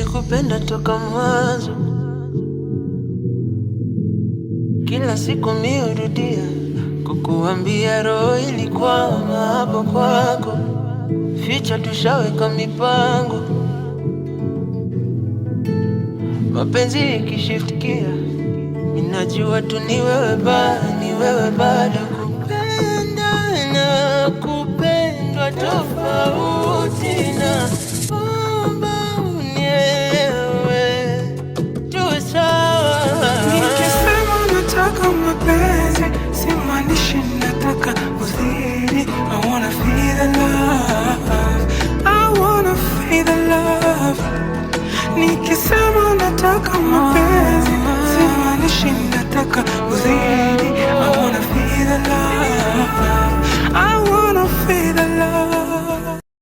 Nilikupenda toka mwanzo, kila siku miurudia kukuambia, roho ilikwama hapo kwako, ficha tushaweka mipango, mapenzi ikishiftikia, minajua tu ni wewe ba, ni wewe bado kupenda na kupendwa tofauti.